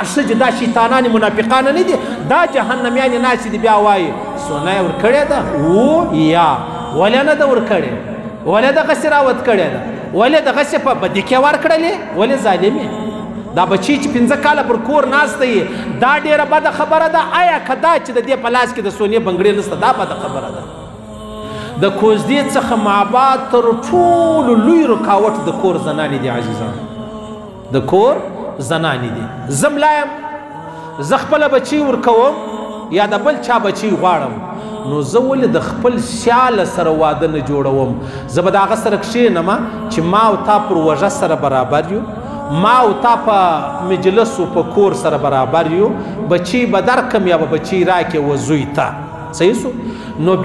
ښځې دا شیطانانې منافقانه نه دي، دا جهنمیانې ناستې دي. بیا وایي سونه یې ورکړې ده و یا ولې نه ده ورکړې، ولې دغسې راوت کړې ده، ولې دغسې په بدي کې ورکړلې، ولې ظالمې؟ دا بچی چې 5 کاله پر کور ناسته یې دا ډېره بده خبره ده. آیا که دا چې د دې په لاس کې د سونې بنګړې نسته دا بده خبره ده؟ د کوزدې څخه معباد تر ټولو لوی رکاوټ د کور زنانې دي عزیزان، د کور زنانې دي. زه ملا یم، زه خپله بچی ورکوم یا د بل چا بچی غواړم، نو زه ولې د خپل سیاله سره واده نه جوړوم؟ زه به د هغه سره کښېنم چې ما او تا پر وژه سره برابر یو، ما او تا په مجلس او په کور سره برابر یو، بچی به درکم یا به بچی راکې و زوی ته. صحیح سو؟ نو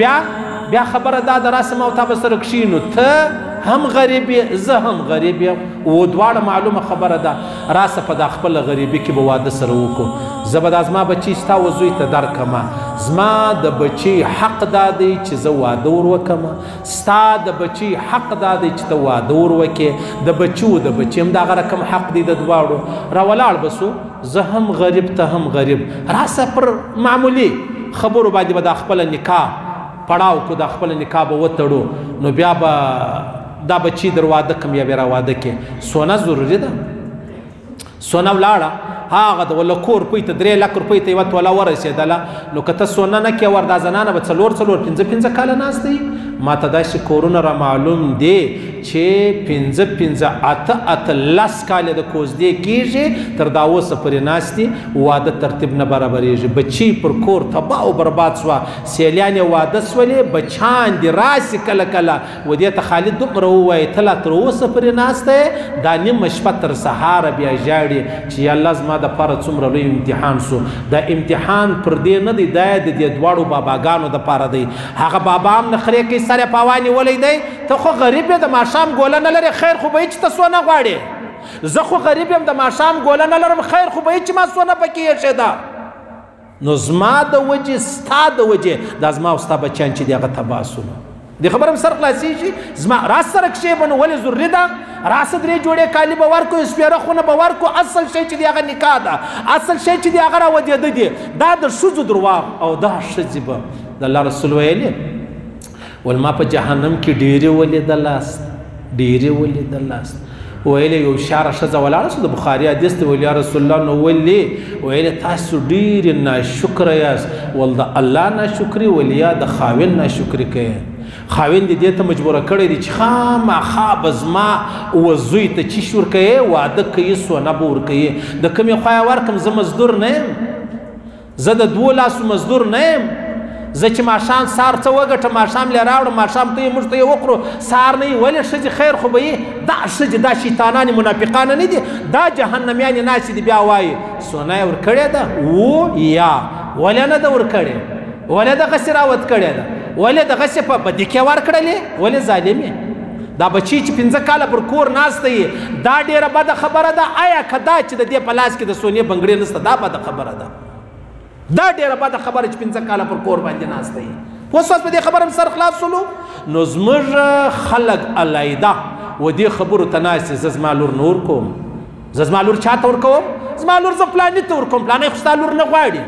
بیا خبره دا ده راسه ما او تا به سره کښېنو، ته هم غریب یې زه هم غریب یم، و دواړه معلومه خبره ده. راسه په دا خپله غریبي کې به واده سره وکړو، زه به دا زما بچی ستا و زوی ته درکمه، زما د بچی حق دا دی چې زه واده ور وکمه، ستا د بچی حق دا دی چې ته واده ور وکې، د بچو د بچي هم دغه رقم حق دی د دواړو. راولاړ به سو، زه هم غریب ته هم غریب، راسه پر معمولي خبرو باندې به دا خپله نکاح پړاو کو، دا خپله نکاح به وتړو، نو بیا به دا بچی در واده کم یا بیا را واده کې. سونه ضروري ده، سونه ولاړه هغه د ولا کور روپۍ ته 3 لک روپۍ ته یوه توله ورسېدله، نو که ته سونه نه کې ور دا زنانه به 4 4 5 5 کاله ناست دی. ما ته داسې کورونه را معلوم دي چې 5 5 8 8 10 کاله د کوزدې کېږي تر دا اوسه پورې ناست دي، واده ترتیب نه برابرېږي. بچي پر کور تباه او برباد سوه، سیلیان یې واده سولې، بچیان دې راسي کله کله و دې ته خالد دومره ووایي ته لا تر اوسه پورې ناسته یې، دا نیمه شپه تر سهاره بیا ژاړي چې یا الله زما دپاره څومره لوی امتحان سو. دا امتحان پر دې نه دی، دا د دې دواړو باباګانو دپاره دی. هغه بابا هم نخرې کوي، سر یې په هوا نیولی دی، ته خو غریب یې د ماښام ګوله نه لرې، خیر خو به یې چې ته سونه غواړې، زه خو غریب یم د ماښام ګوله نه لرم، خیر خو به یې چې ما سونه پکې ایښې ده. نو زما د وجې ستا د وجې دا زما او ستا بچیان چې دي هغه تباه سولو. دې خبره هم سر خلاصېږي. زما راس سره کښېبه نو ولې ضروري ده؟ راسه 3 جوړې کالي به ورکړو، سپېره خونه به ورکړو، اصل شی چې دی هغه نکاح ده، اصل شی چې دی هغه راودېده دي. دا د ښځو درواغ او دا ښځې به د الله رسول ویلي ول ما په جهنم کې ډېرې ولیدلاست، ډېرې ولیدلاست. ویلې یو شاره ښځه ولاړه سو، د بخاري حدیث دی، ویل یا رسول الله نو ولې؟ ویلې تاسو ډېرې ناشکره یاست. ول د الله ناشکري، ول یا د خاوند ناشکري کوئ. خاوند دې دې ته مجبوره کړی دی چې خامخا به زما و زوی ته چیش ورکوې، واده کوي، سونه به ورکوي، د کومې خوا یې ورکړم؟ زه مزدور نه یم، زه د 2 لاسو مزدور نه یم، زه چې ماښام سهار څه وګټم ماښام لې راوړم، ماښام ته یې موږ ته یې وخورو، سهار نه یې ولې ښځې خیر خو به یې. دا ښځې دا شیطانانې منافقانه نه دي، دا جهنمیانې ناستې دي. بیا وایي سونه یې ورکړې ده و یا ولې نه ده ورکړې، ولې دغسې راوت کړې ده، ولې دغسې په بدي کې ورکړلې، ولې ظالمې؟ دا بچی چې 5 کاله پر کور ناسته یې دا ډېره بده خبره ده. آیا که دا چې د دې په لاس کې د سونې بنګړې نسته دا بده خبره ده؟ دا ډېره بده خبره چې 5 کاله پر کور باندې ناسته یې. اوس اوس په دې خبره هم سر خلاص سولو. نو زموږ خلک علیده و دې خبرو ته ناست، زه زما لور نه ورکوم، زه زما لور چا ته ورکوم؟ زما لور زه فلاني ته ورکوم، فلانی خو ستا لور نه غواړي.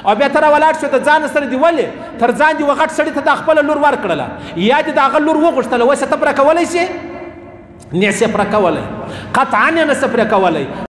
او بیا ته راولاړ شو د ځانه سره دې ولې تر ځان دې وغټ سړي ته دا خپله لور ورکړله، یا دې د هغه لور وغوښتله، اوس یې ته پرې کولی شې؟ نه سې پرې کولی، قطعا یې نه سې پرې کولی.